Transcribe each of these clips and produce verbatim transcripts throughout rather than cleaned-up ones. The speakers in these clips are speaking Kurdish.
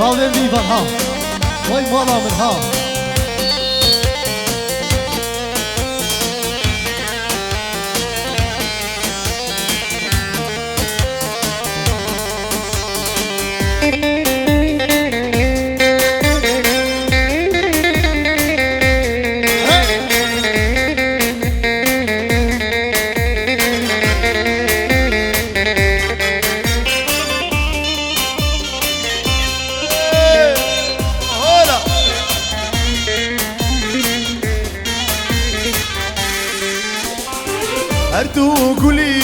Alem Vivan ha. Vay mala min ha. Hola. Her tu gulî,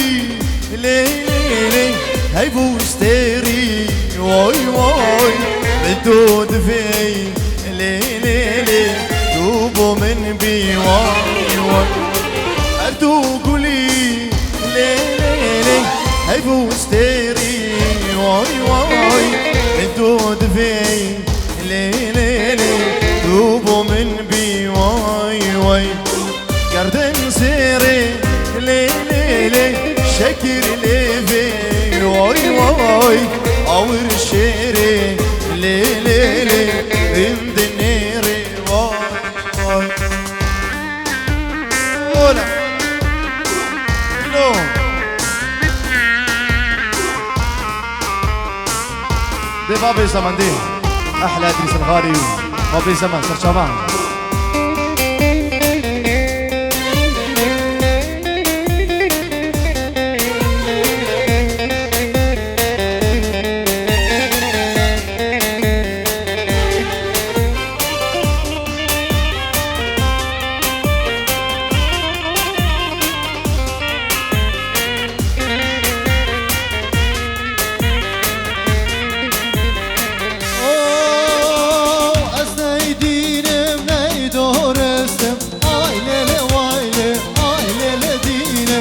lê, lê, lê, heyv û stêrî, woy, woy, bi tu divê, lê, lê, lê, tu bo min bî, woy, woy. Her tu gulî, lê, lê, lê, heyv û stêrî, woy, woy, bi tu divê, lê, lê, lê, tu bo min bî, woy, woy. Kerdin zêrê, lê, lê, lê, şekir lêvê, woy, woy, awir şêrê, lê, lê, lê, bin dinêrê, woy, woy. Ola. Lo. Dê babê Zeman dê. Ehle Edrîs el Xalî. Babê Zeman, serçavan. Oh, ez ney dînim, ney doristim. Ay lê lê, way lê, ay lê lê dîne.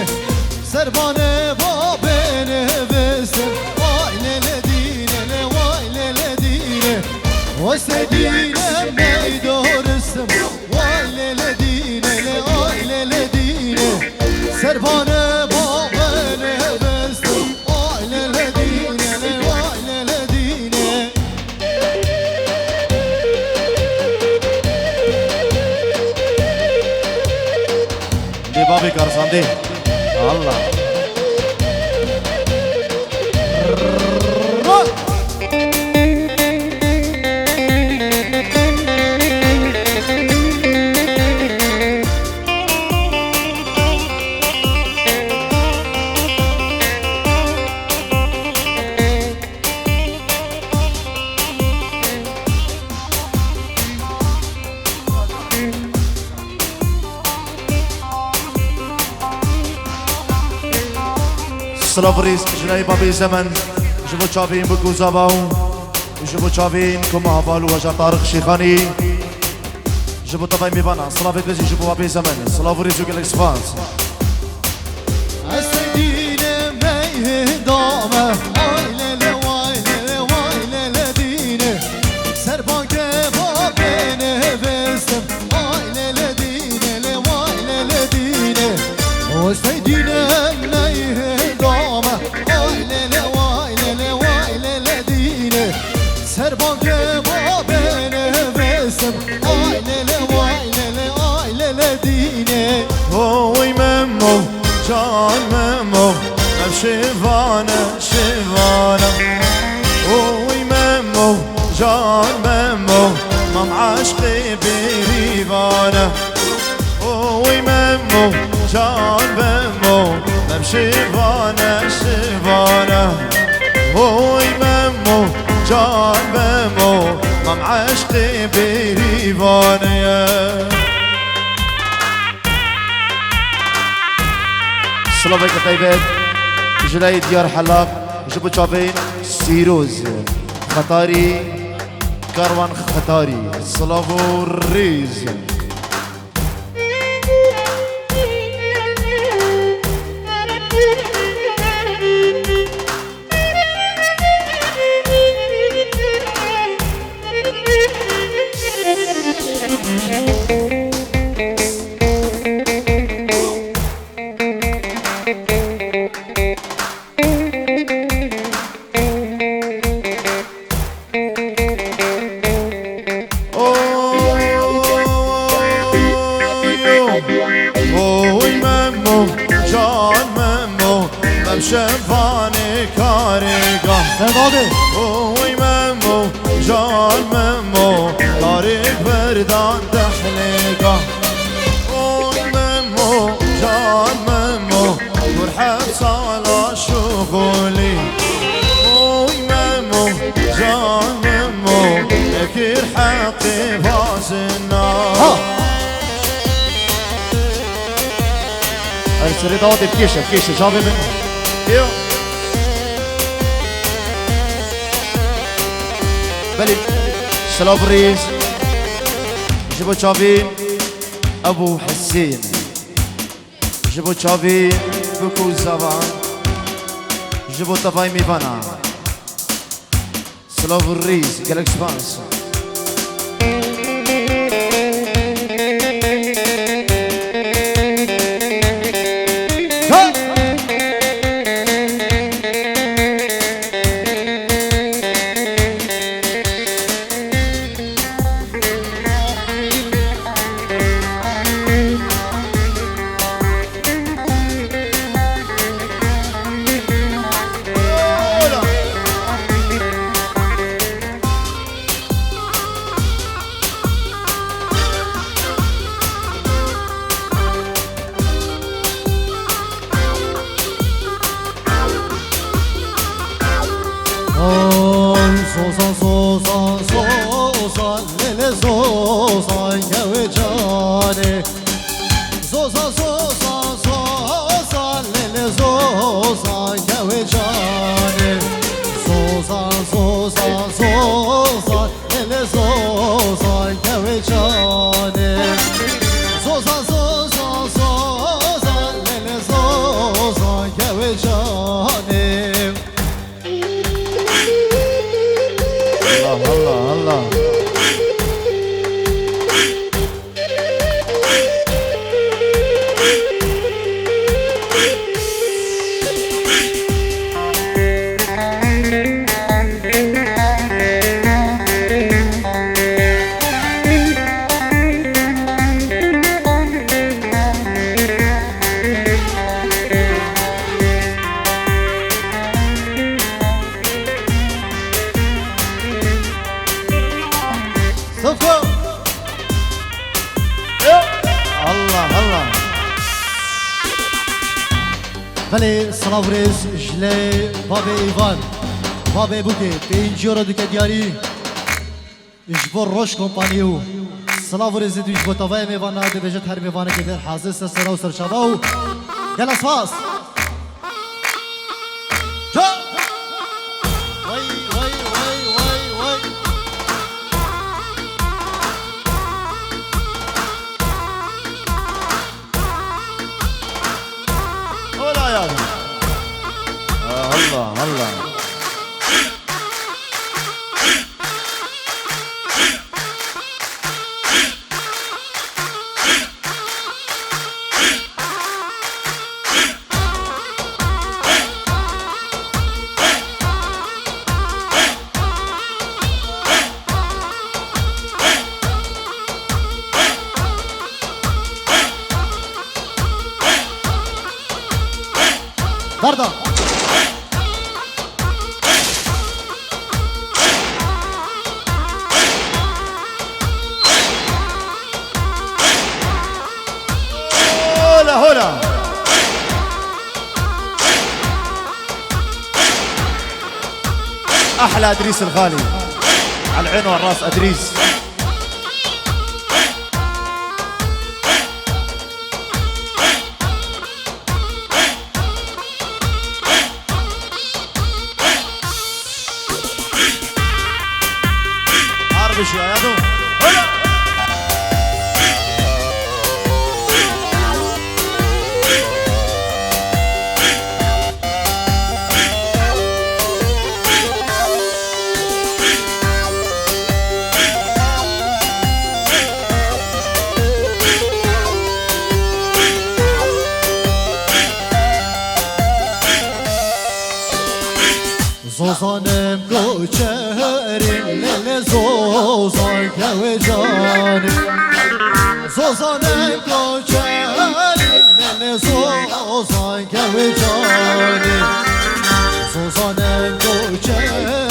Serbane babê nivîsim. Ay lê lê dîne, lê way lê lê dîne. Westê dîne, ney doristim. Way lê lê dîne, lê ay lê lê dîne. Serbane babê nivîsim. Ay lê lê dîne, lê way lê lê dîne. Dê babê karsandê. Allah. Silav û rîz ji nayê babê Zemen, ji bo çavên bi ku zava û ji bo çavên ku me heval û heja Tariq Şêxanî. Ji bo tevayê mêvanan, silavek bizî ji bo babê Zemen. Silav û rîz û gelek spas. Ez seydîne meyhê dame. Ay lê lê, way lê lê, way lê lê dîne. Serbake babê nivîsim. Ay lê lê dîne, lê way lê lê dîne. O seydîne meyhê dame. Ay lê lê, way lê lê, way lê lê dîne. Serbake babê nivîsim. Ay lê lê, way lê lê, ay lê lê dîne. Oy Memo, can Memo, ev şêvane, şêvane. Oy Memo, can Memo, mam eşqê bêrîvane. Oy Memo, can Memo, ev şêvane, şêvane. Oy Memo, can Memo, mam eşqê bêrîvane ye. Silaveke taybet ji layê Diyar Helaq, ji bo çavên Sîroz Xetarî, Karwan Xetarî. Silav û rîz. Oy Memo, can Memo, tarî berdan dehlêka. Oy Memo, can Memo, gur heb sala şuxulî. Oy Memo, can Memo, nekir heqê vazina. Ha! Ev serê dawetê bikêşe, bikêşe, çavê min. Yo. Belê, silav rêz. Ji bo çavê Ebû Hesên. Ji bo çavê bik û zavan. Ji bo tevayê mêvana. Silav û rêz, gelek spas. Ay, Zozan, Zozan, Zozan, lele Zozan, kewê canê. Zozan, Zozan, Zozan, lele Zozan, kewê canê. Zozan, Zozan, Zozan, lele Zozan, kewê canê. Zozan, Zozan, Zozan, lele Zozan, kewê canê. Allah, Allah, Allah. Sıfır. Allah, Allah. Belê, silav rêz ji lê babê Îvan, babê Bûkê, pêncî euro dike diyarî. Ji bo Roj Kompanî û silav û rêzê dû ji bo tevayê mêvana dibêjit her mêvanekê dêr hazir ser sera û serçava û gela spas. Ca! Way, way, way, way, way. Ola ya. Allah, Allah. Berda. Hola, hola. أحلى أدريس الغالي. على العين والراس أدريس. Harbi şu ya, ya, dur. Hola. Zozanim koçerin lele zozan kewê canê. Zozanim koçerin lele zozan kewê canê. Zozanim koçerin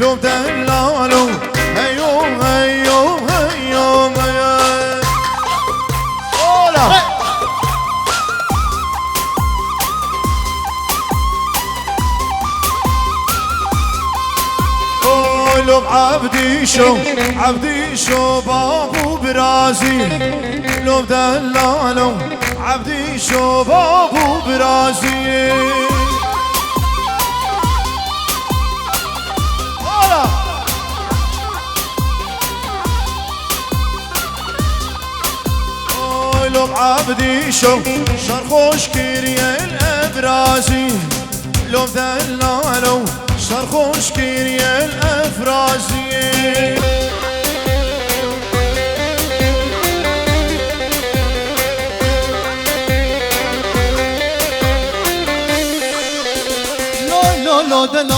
Lo delalo, heyo, heyo, heyo, heyo. Ola! Oy, lo Abdîşo, Abdîşo, babu birazî. Lo delalo, Abdîşo, babu birazî. Ola! Oy, lo Abdîşo, şer xweş kiriye li Efrazî. Lo delalo, şer xweş kiriye li Efrazî. Lo, lo, lo, delal,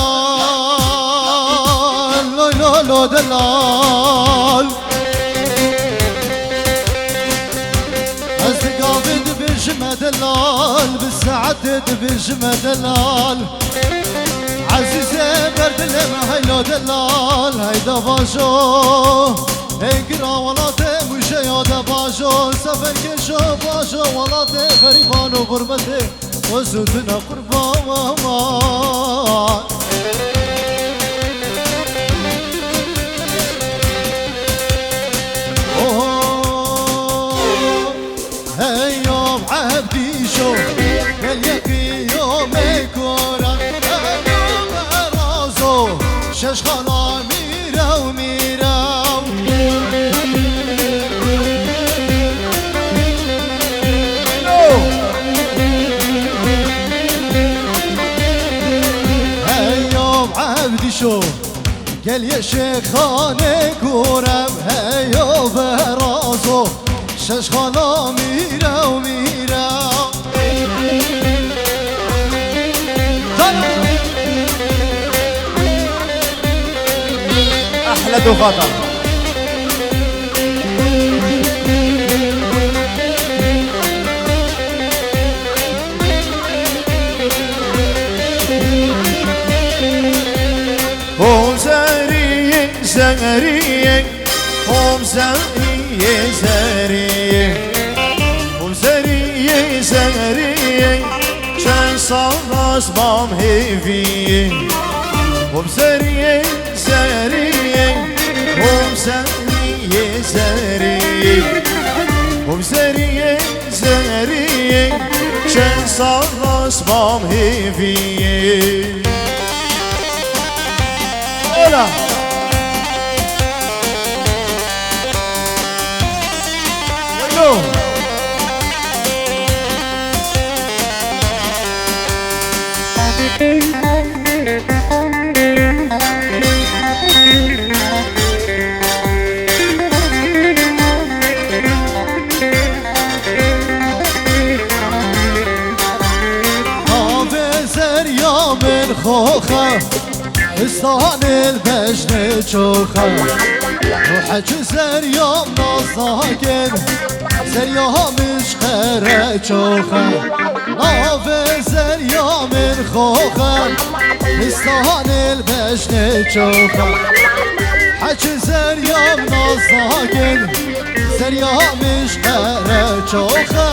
lo, lo, lo, delal. Ez di gavê dibêjime delal, bi saetê dibêjime delal. Ezîzê ber dilê me heylo delal, heyda vajo. Ey gira welatê mûjeya de vajo, seferkêşo vajo, welatê xerîban û xurmetê. Wezû tune qurban. Oh, hey yo Ebdîşo, gel yekî yo mekora, hey yo Berazo, şeş xala mîrew mîrew. Hey yo Ebdîşo, gel ye şêxanê kurev, hey yo Berazo, şeş xala mîrew mîrew. Ehle doxata. Hom zeriyê, zeriyê, hom zeriyê, zeriyê, hom zeriyê, zeriyê, çend sal ez mam hêviyê. Hom zeriyê, zeriyê, hom zeriyê, zeriyê, hom zeriyê, zeriyê, çend sal ez mam hêviyê. Ola! Yo! Navê zerya min xoxe, Îstanê li bejnê çoxe. Û hec û zerya min naz nakin, zerya min ji xere çoxe. Navê zerya min xoxe, Îstanê li bejnê çoxe. Hec û zerya min naz nakin, zerya min ji xere çoxe.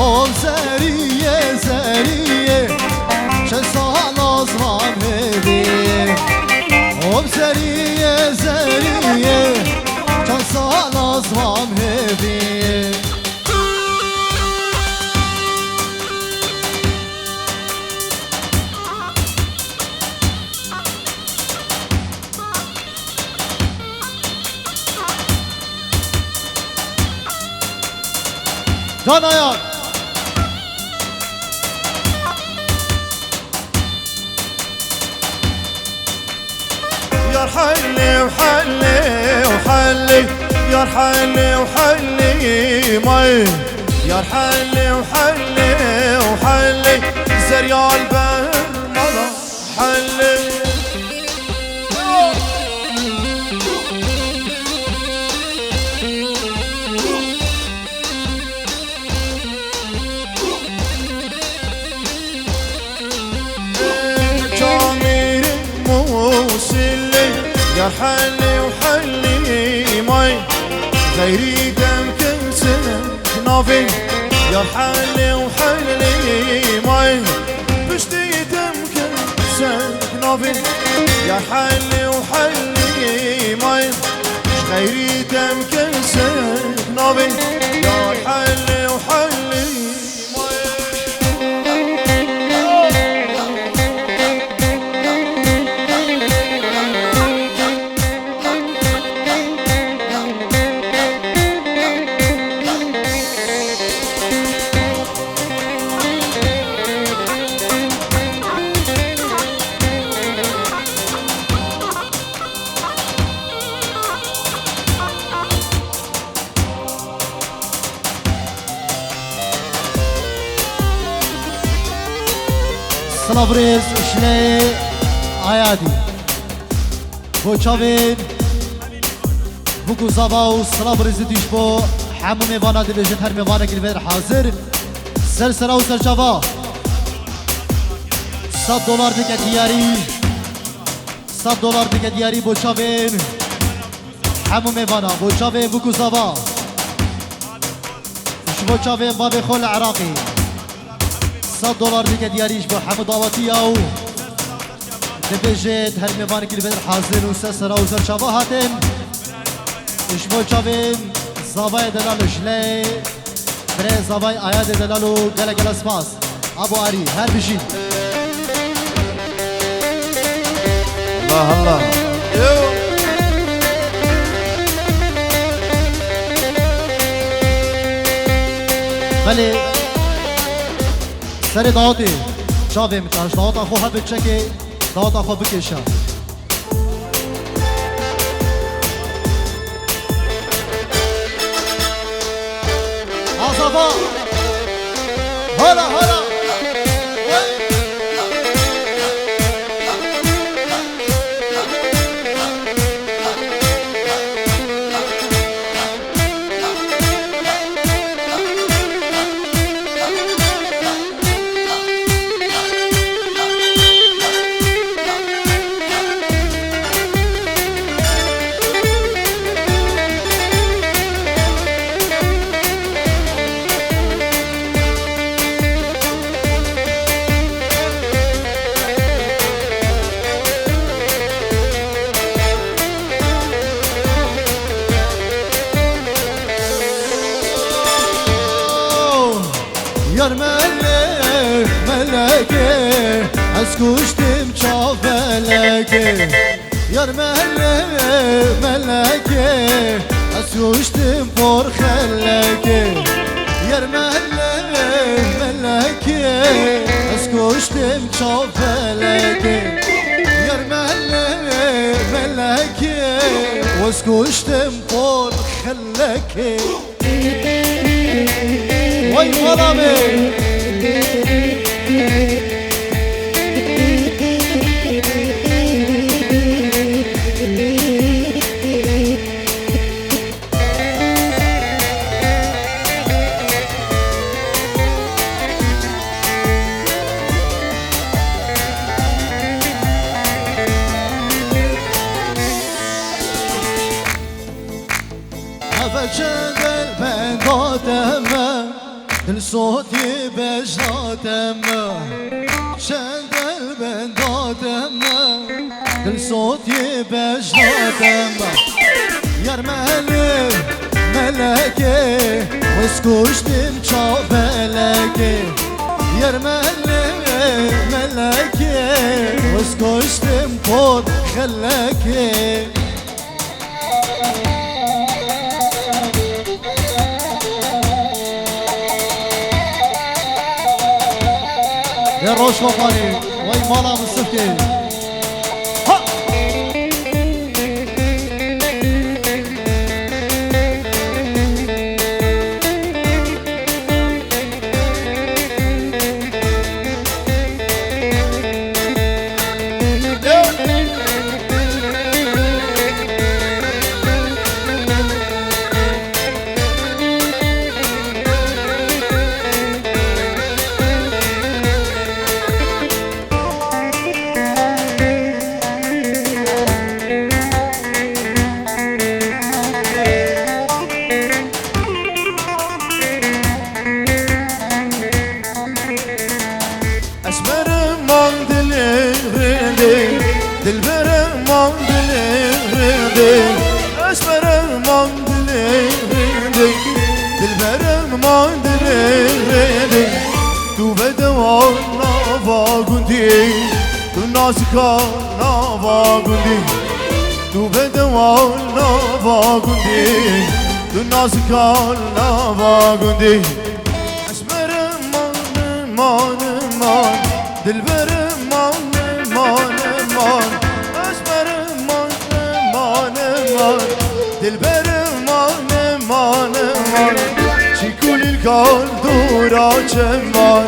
O zeriyê, zeriyê, çend sal ez mam hêviyê. O zeriyê, zeriyê, çend sal ez mam hêviyê. Danayan. Yar helê û helê û helê, yar helê û helê may. Yar helê û helê û helê, zerya li ber mala. Helê. Camîrê Mûsilê, Helê û helî may, xeyrî dem kesek navê. Ya helê û helî may, piştî dem kesek navê. Ya helê û helî may, xeyrî dem kesek navê. Ya helê û helî may. Silav rêz ji lê Ayadî. Bo çavên bûk û zava û silav rêzî tîj bo hemû mêvana dibêjin her mêvanek li vêr hazir. Ser sera û ser çava. Sed dolar dike diyarî. Sed dolar dike diyarî bo çavên hemû mêvana, bo çavên bûk û zava. Ji bo çavên bavê xwe li Iraqê. Sed dolar dike diyarî ji bo hemû dawetiya û dibêjit her mêvanekî li vê hazir û ser sera û ser çava hatin. Ji bo çavên zavayê delal ji lê birê zavayê Ayadê delal û gele gele spas. Abo Arî, her bijî. Allah Allah. Belê. Serê dawetê. Çavê min, çaş daweta xwe hebit çekê. Daweta xwe bikêşe. Azava. Hala, hala. Yar melek, melekê, ez kuştim çavelekê. Yar melek, melekê, ez kuştim por xelekê. Yar melek, melekê, ez kuştim çavelekê. Yar melek, melekê, ez kuştim por xelekê. Vay mala be. Eve çendel benda te me, dil sotî bejna te me. Çendel benda te me, dil sotî bejna te me. Yar melê, melekê, wez kuştim çavelekê. Yar melê, melekê, wez kuştim por xelekê. Ê roj xwe xwarê, wey mala min sifkê. Ha! Dilberê man dilê rindê, esmerê man dilê rindê, dilberê man dilê rindê. Tu bedewa nava gundî, tu nazika nava gundî, tu bedewa nava gundî, tu nazika nava gundî. Esmerê man, man, man, dilberê man, man, man, esmerê man, man, man, dilberê man, man, man. Çîkulî kal dora çeman,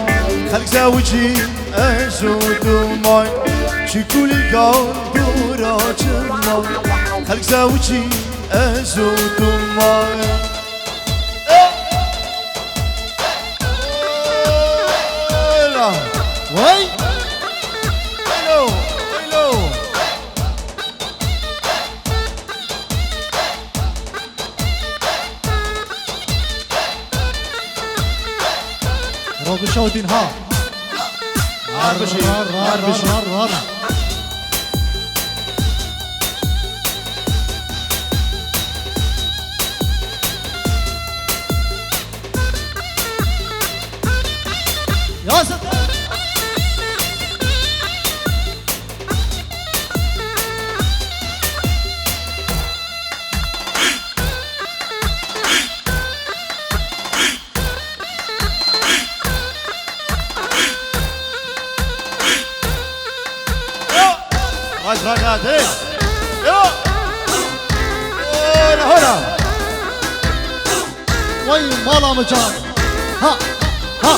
xelk zewicî ez û tu may. Çîkulî kal dora çeman, xelk zewicî ez û tu may. Ela. Wey. Elo, elo. Robişewtîn ha. Rar, rar, rar, rar, rar. Ya Sefer! Ray, ray, ray, hey. Yo. Hola, hola. Vay mala mı can. Ha, ha.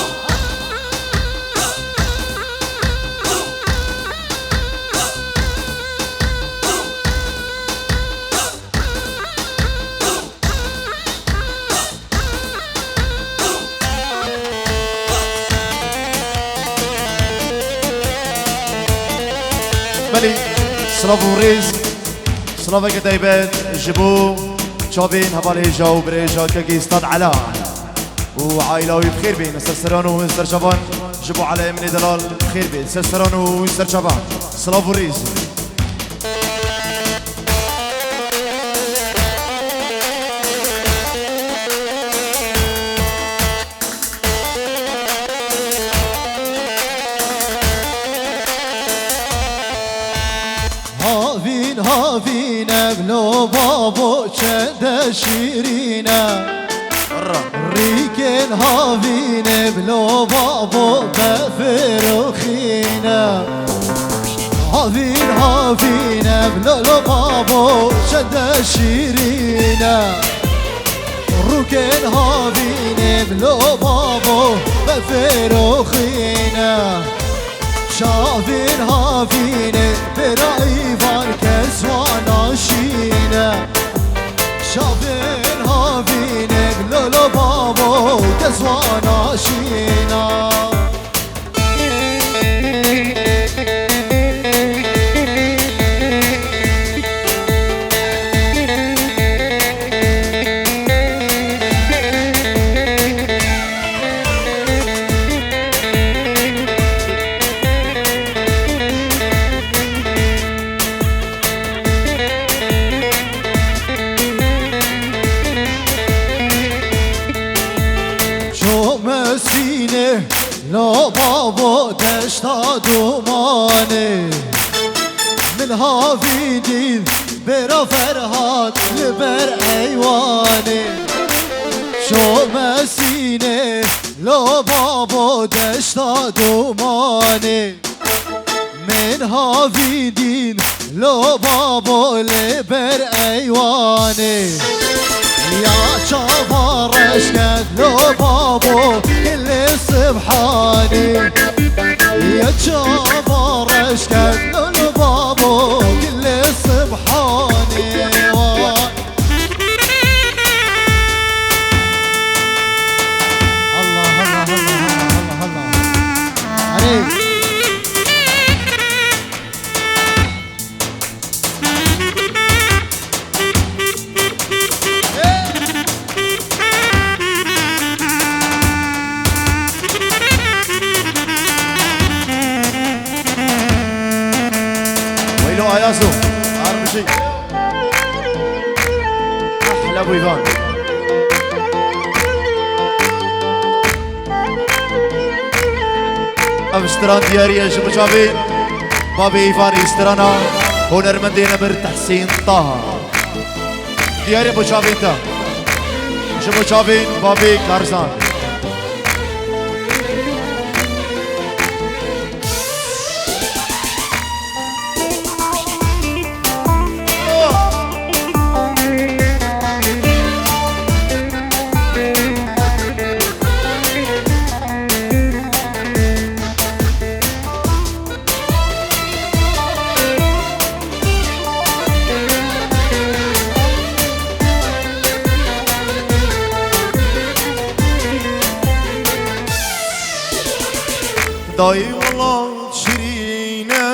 Belê, silav û rêz, silaveke taybet ji bo çavên hevalê hêja û birêja kekê Stad Ela û aîla wî bi xêr bên, ser seran û ser çavan ji bo Ela Emînê Delal bi xêr bên, ser seran û ser çavan, silav û rêz. Havîn, havîn, evlo babo çende şîrîn e. Rîkên havînê bilo babo befêroxîne. Havîn, havîne bilo babo çende şîrîne. Rûkên havînê bilo babo befêroxîne. Çavên havînê bêra îvan kes wan naşîne. Çavên havînê lolo babo kes wan naşîna. Çomesînê lo babo deşta dumanê. Min havî dîn bêra Ferhat li ber eywanê. Çomesînê lo babo deşta dumanê. Min havî dîn lo babo li ber eywanê. Ya çava reş ket lo babo gilê Sibhanê. Ya çava reş ket lo babo gilê Sibhanê. Vay. Allah, Allah, Allah, Allah, Allah, Allah. Erê. Lo Ayazo, Arbijî. Ahla Buyvan. Ev stran diyariye ji bo çavên babê Îvanê, strana hunermendê nebir Tehsîn Taha. Diyariye bo çavên te. Ji bo çavên babê Karzan. Dayê welat şirîn e,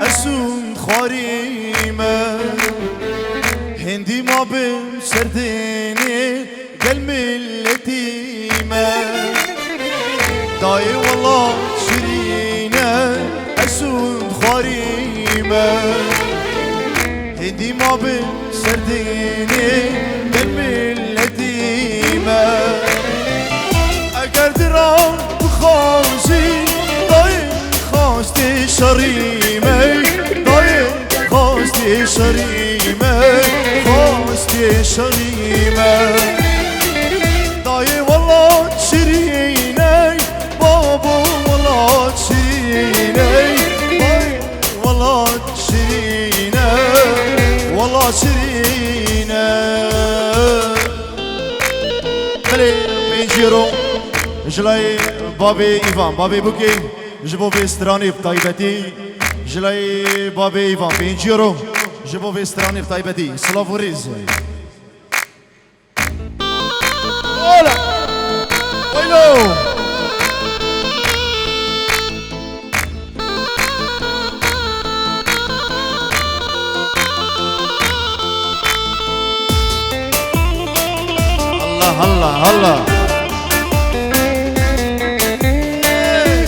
ez hûn xwarî me. Hindî ma bi serdênê gel miletî me. Dayê welat şirîn e, ez hûn xwarî me. Hindî ma bi serdênê gel miletî me. Eger diran bixwazî, dayê xwastê şerî me, dayê xwastê şerî me, xwastê şerî me. Dayê welat şirîn e, babo welat şirîn e, dayê welat şirîn e, welat şirîn e. Belê, pênc euro ji layê babê Îvan, babê Bukê, ji bo vê stranê bi taybetî, ji layê babê Îvan, pênc euro ji bo vê stranê bi taybetî. Silav û rêz. Ola! Waylo! Allah, Allah, Allah. Hey!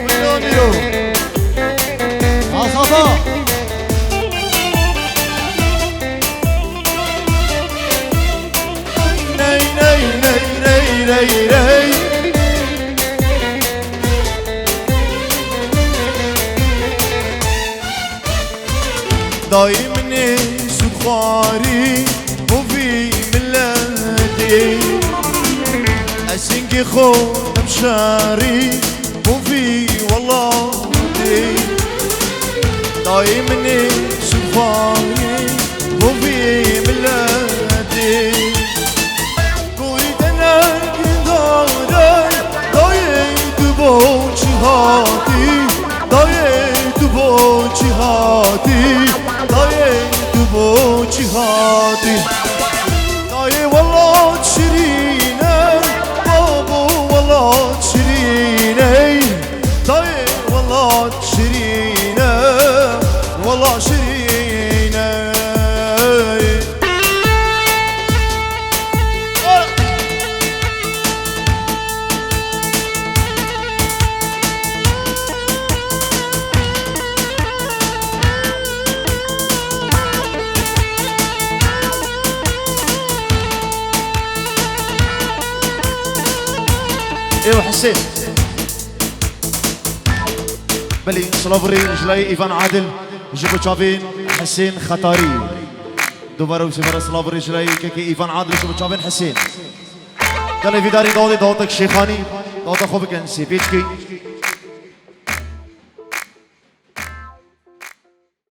Waylo, Miro! Azada! Ney, ney, ney, rey, rey, rey. Dayê min ê sûdxwarî bo vî miletê. Ez hingê xwe em şerî bo vî welatê. Dayê min ê sûdxwarî bo vî miletê. Gorî te ne gindare, dayê tu bo çi hatî, dayê tu bo çi hatî, dayê tu bo çi hatî. Dayê welat şirîn e, babo welat şirîn e. Dayê welat şirîn e, welat şirîn e. Ê Husên. Belê, silav û rê ji layê Îvan Adil, ji bo çavên Husên Xetarî. Dubare û sêbare silav û rê ji layê kekê Îvan Adil, ji bo çavên Husên. Gelê vîdarî dawetê dawetek Şêxanî, daweta xwe bikin sê pêçkî.